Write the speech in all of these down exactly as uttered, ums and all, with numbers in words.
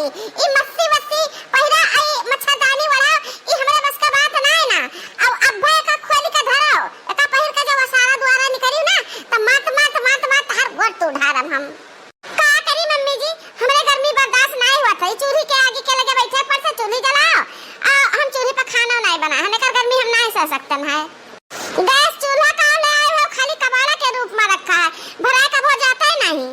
ई मस्सी वस्सी पहिरा, आई मच्छरदानी ओढ़ाओ, ई हमरे बस का बात नाय ना। अब अब्बे का खोल के धरो, एका पहिर के जब ओसारा दुआरा निकरी ना, त मात, मात, मात, मात तहार गोड़ तू ढारब हम। का करी मम्मी जी, हमरे गर्मी बर्दाश्त नाय होत है। चूल्ही के आगे के लगे बैठे पर से चूल्ही जलाओ, आ हम चूल्ही पे खाना नाय बनाए, हम एकर गर्मी हम नाय सह सकतन है। गैस चूल्हा का ले आए हो, खाली कबाड़ा के रूप में रखा है, भराए कबो जाता ही नहीं।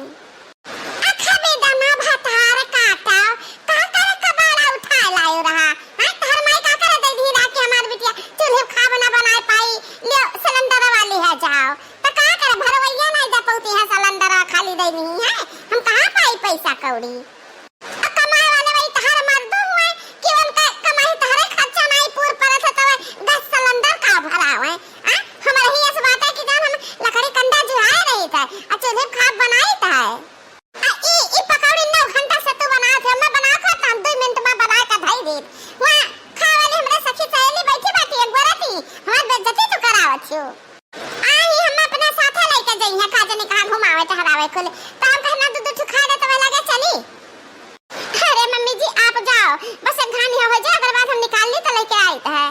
अखबी दना भतार काटा, का करे कबाड़ा उठाए लायो रहा? हैं, तहर माई का करे दे दी रात के हमार बिटिया चूल्हे खाब ना बनाए पाई, लियो सिलेंडर वाली है जाओ। त का करे भरवैया नहीं दे पौती है सिलेंडर खाली दे दी है, हम कहाँ पाई पैसा कौड़ी? आ कमाए वाले वही तहर मर्दू हुए कि उनका कमाई तहरे खर्चा नहीं पूर पड़त है, तब गैस सिलेंडर का भरावे? आ, हमारे ही ऐसे बात है कि जान हम लकड़ी कंडा जुआए रही थे, आ चूल्हे खाब बनाई थे। आ, ई, ई पकौड़ी नौ घंटा से तू बनावत है, मैं बना के हम दो मिनट में बना के धई देत। वहाँ खाए वाली हमरे सखी सहेली बैठी बाटी, एक गोरा थी, हमार बेइज्जती तू करावत हो। आ, ई हम अपने साथे लेके जइहे, का जने कहाँ घुमावे टहरावे कुल। तो हम कहना दू दू ठो खा दे तो लगे चली। अरे मम्मी जी, आप जाओ, बस एक घानी हो जाए, अगर बाद हम निकाल ली तो लेके आई है।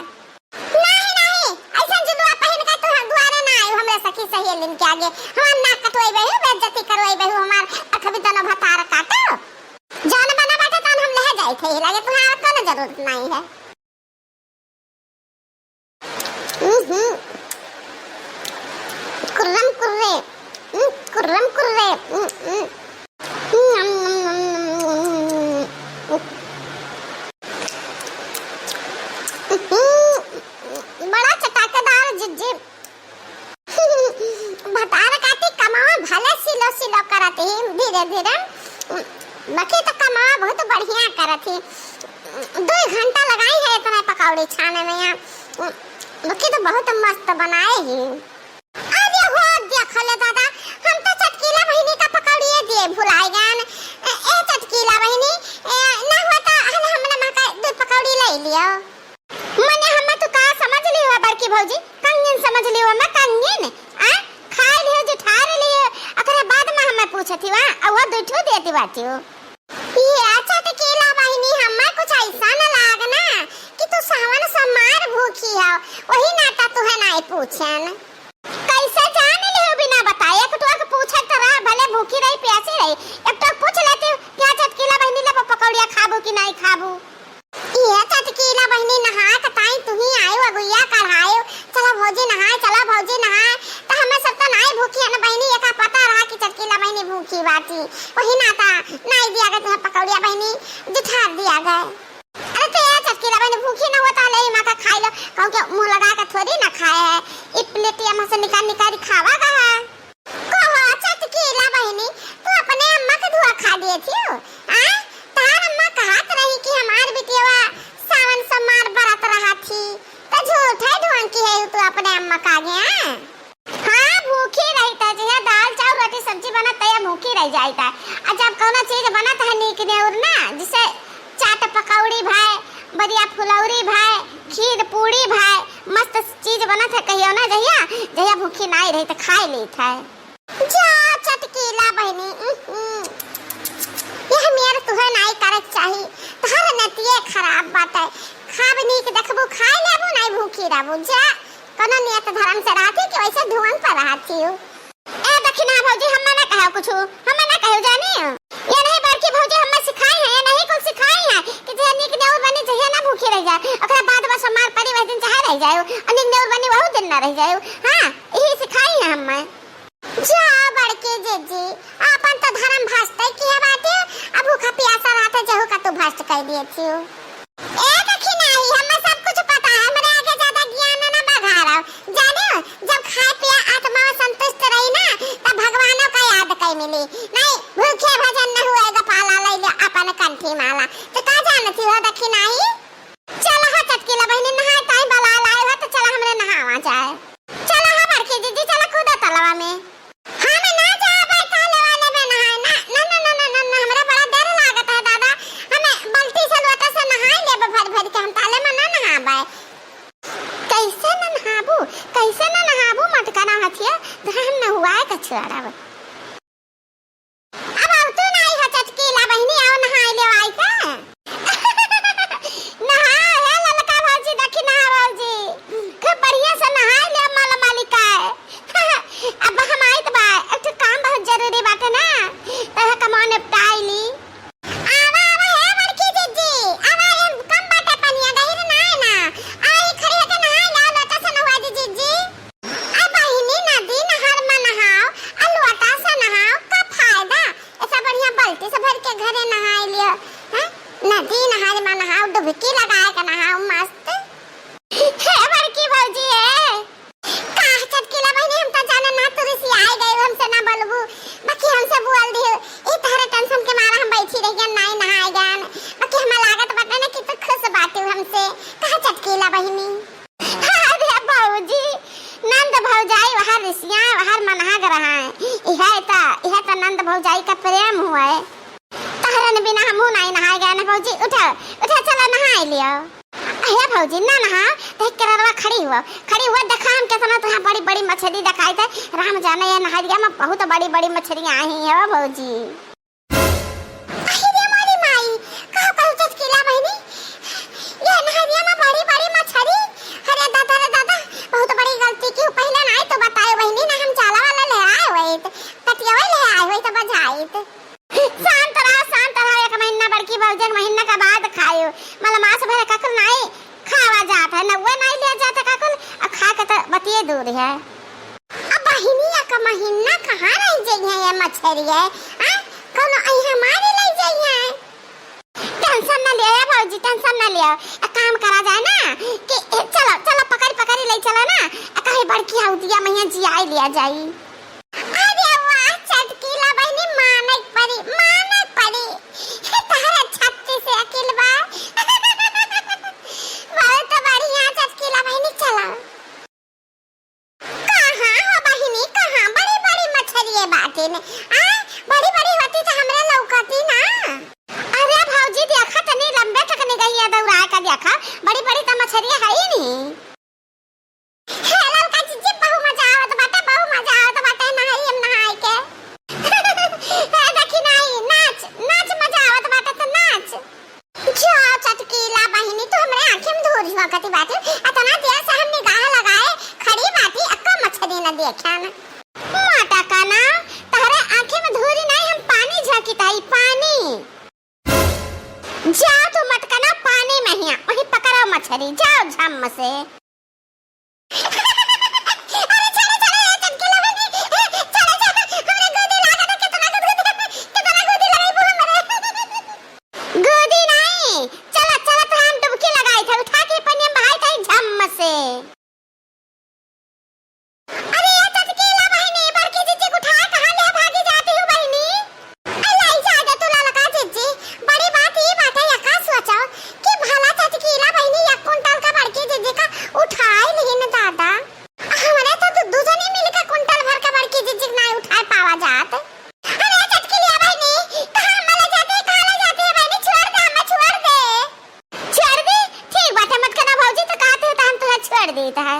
नाही, नाही, ऐसन जुलवा पहिन के तू हम दुआरे ना आयु, हमरे सखी सहेलिन के आगे हमार नाक कटवाई बहू, बेइज्जती करवाई बहू हमार, अखबी दोनों भतार काटो। जौन बना बाटे तौन हम ले जाए थे, लगे तुम्हारा कोनो जरूरत नहीं है। हम्म, कुर्रम कुर्रे, हम्म, कुर्रम कुर्रे, हम्म, हम्म। बड़ा चटाकेदार जिज्जी। भतार काटी कमावा भले सिलो सिलो करत ही धीरे धीरे, बाकी तो कमावा बहुत बढ़िया करत ही। दो घंटा लगाई है इतना पकौड़ी छाने में यहाँ, बाकी तो बहुत मस्त बनाए ही। अरे हो, देख ले दादा, हम तो चटकीला बहिनी का पकौड़िए दिए भुलाए गए। ए, ए चटकीला बहिनी, ए, ना हुआ तो हल हमने माँ का दो पकौड़ी ले लियो। मने हमें तू का समझ ली हो बड़की भौजी? कंगन समझ ली हो, मैं कंगन? आ? खाए लियो, जुठार लियो, ओकरे बाद में हमें पूछत ही, हाँ? आ वो दो ठो देती बाटी हो। ये चटकीला बहिनी, हमें कुछ ऐसा न लाग ना कि तू सावन सोमार भूखी हो, वही नाता तुहे नाई पूछन। कैसे जान लियो बिना बताए? एक टोक पूछत रहा, भले भूखी रही, प्यासी रही, एक टोक पूछ लेती, "क्या चटकीला बहिनी, लेबो पकौड़िया खाबू कि नाई खाबू?" ये चटकीला बहिनी, नहा के ताई तुही आयो, अगुइया कढ़ायो, "चला भौजी नहाए, चला भौजी नहाए।" तो हमें सब तो नाई भूखी है ना बहिनी, एका पता रहा कि चटकीला बहिनी भूखी बाटी, वही नाता नाई दिया गए तुम्हें पकौड़िया बहिनी, जुठार दिया गए। अरे तो ये चटकीला बहिनी भूखी ना होता, ले माँ का खाई लो, कहूँ के मुँह लगा के थोड़ी ना खाए है, ई प्लेटिया में से निकाल निकाल खावा का है। कहो चटकीला बहिनी, तू अपने अम्मा के धुआ खा दिए थी हो? आ? तार अम्मा कहत रही कि हमार बिटियावा सावन सोमार बरत रहा थी, तो झूठे ढोंग की है तू अपने अम्मा का आगे, आ? हाँ, भूखी रही था, जहिया दाल, चाउर, रोटी, सब्जी बनत, तहिया भूखी रह जाई था। आ जब कौनो चीज बनत है नीक नेउर ना, जैसे चाट पकौड़ी भाई, बरिया फुलौरी भाई, खीर पूड़ी भाई, मस्त चीज बनत है कहियो ना, जहिया, जहिया भूखी नाई रही तो खाए लेत है। जा चटकीला बहिनी, उहुं। यह मेर तुहे नाई करे के चाही, तहर नतिये खराब बाटे। खाब नीक देखबू, खाए लेबू, नाई भूखी रहबू। जा, कोनो नियत धर्म से रहती कि वैसे धुआं पर रहती हो। ए दखिना भौजी, हम्मे ना कहो कुछ, हम्मे ना कहो जानी। ये नहीं बड़की भौजी हम्मे सिखाई है, ये नहीं कुछ सिखाई है कि जे नीक नेउर बनी, जहिया ना भूखी रह जाए, ओकरा बाद बस हमार परी वह दिन चाहे रह जाए, और नीक नेउर बनी वहू दिन ना रह जाए। हाँ, यही सिखाई है हम्मे। जा बड़की जीजी, आपन तो धर्म भ्रष्ट किहे बाटे, अब भूखा पियासा रहते जहू का तू भ्रष्ट कर दिए थियो। ए दखिनाही, हमें सब कुछ पता है, हमरे आगे ज्यादा ज्ञान ना बघारो। जाने, जब खाए पिए आत्मा संतुष्ट रही ना, तब भगवानों का याद कई मिली। नहीं, भूखे भजन न हुए, गपाला ले ले अपन कंठी माला। तो का जानती हो दखिनाही? चला हो चटकीला बहिनी, नहाए ताई बला लाए हो, तो चला हमरे नहावा जाए। चला हो बड़की जीजी, चला कूदा तलवा में। हम ना जाबे तलवा में नहाए, ना, ना, हमरा बड़ा डर लागत है दादा। हमें बल्टी से लोटा से नहाए लेबे भर भर के, हम ताले में ना नहाबे। कैसे ना नहाबू, कैसे ना नहाबू, मटका ना हथिया, जहाँ हम नहुआए कछुआरा बा। अब आवतू नाई ह चटकीला बहिनी, आओ नहाए लेवाई का। घरे नहाए लियो, हैं? नदी नहाए मा नहाओ, डुबकी लगाए के नहाओ मस्त। हे बड़की भौजी, हे। का चटकीला बहिनी, हम त जाने ना तू रिसियाए गए, हमसे ना बोलबू, बाकी हमसे बोल दियो। ई तहरे tension के मारा हम बैठी रहियन, नाई नहाए गन, बाकी हमें लागत बाटे ना कि तू खुश बाटू हमसे। का चटकीला बहिनी? अरे भौजी, नंद भौजाई वहाँ रिसिया, वहाँ मनहा ग रहा है। इहे त, इहे त नंद भौजाई का प्रेम हुआ है। तहरे न बिना हमहू नाई नहाए गए ना भौजी। उठो, उठो, चलो नहाए लियो। अहे भौजी, ना नहा, देख के ररवा खड़ी हुआ, खड़ी हुआ, देखा हम कितना तुहां बड़ी बड़ी मछली देखाई थे। राम जाने ये नहरिया में बहुत बड़ी बड़ी मछलियां आई हैं भौजी। अरे रे मोरी माई, का कहू चटकीला बहिनी, ये नहरिया में बड़ी बड़ी मछली। अरे दादा रे दादा, बहुत बड़ी गलती की, पहले नाई तो बताए बहिनी, ना हम जाला वाला ले आए होइत, कटियावा ले आए होइत, बजाइत। शांत रहा, शांत रहा, एक महीना बड़की भौजी, एक महीना के बाद खायो। मलमास भरे ककुल नाई खावा जात है, नौवे नाई लिया जात है ककुल, आ खा के तो बतिये दूर है। अब बहिनी, एक महीना कहाँ रह जाइए ये मछरिये? आ? कौनो अइहा मारे ले जाइए? Tension न लियो भौजी, tension न लियो। एक काम करा जाए ना कि ए, चलो, चलो, पकड़, पकड़ ले चलो ना। आ कहे बड़की हौदिया मैया जियाए लिया जाई। अरे वाह, चटकीला बहिनी, मानक परी, मानक परी। तहरे छत्ती से अकिल बा। बहुत बढ़िया चटकीला बहिनी, चला। कहाँ हो बहिनी, कहाँ? बड़ी बड़ी मछरिये बाटिन। आ, बड़ी बड़ी होती तो हमरे लौकती ना। अरे भौजी, देखा तनी लंबे तक निगहिया दौड़ाए का देखा, बड़ी बड़ी तो मछरिये है ही नहीं। हे ललका जीजी, बहु मजा आवत बाटे, बहु मजा आवत बाटे नहरिया में नहाए के। हे देखी नाई, नाच, नाच मजा आवत बाटे तो नाच। जा चटकीला बहिनी, तू हमरे आँखी में धूर झोंकती बाटी, अतना देर से हम निगाह लगाए खड़ी बाटी, अक्को मछरी न देखन। मटकना, तहरे आँखी में धूरी नाई, हम पानी झोंकित हई, पानी। जाओ तू मटकना पानी में हिया, वहीं पकड़ो मछरी, जाओ झम से। अरे छोड़ो, छोड़ो, ए चटकीला बहिनी, ए, छोड़ो, छोड़ो, हमरे गोदी लागत है, कितना गुदगुदी, कितना गोदी लगइबू हमरे। गोदी नाई, चला, चला, तो हम डुबकी लगाई थे, उठा के पनिया में बहाई थे झम से। अरे ए चटकीला बहिनी, बड़की जीजी को उठाए कहाँ ले भागी जाती हूँ बहिनी? अरे लाई जा दे तू ललका जीजी, बड़ी बात ई बाटे, यका सोचो कि भला चटकीला बहिनी एक कुंटल का बड़की जीजी का उठाए लिहिन दादा। हमरे तो दू, दू जनी मिलके कुंटल भर का बड़की जीजी के नाई उठाए पावा जात। अरे चटकीला बहिनी, कहाँ अम्मा ले जाते, कहाँ ले जाते है बहिनी? छोड़ दे अम्मा, छोड़ दे। छोड़ दे? ठीक बाटे, मटकना भौजी तो कहते हो तो हम तुहे छोड़ देत है।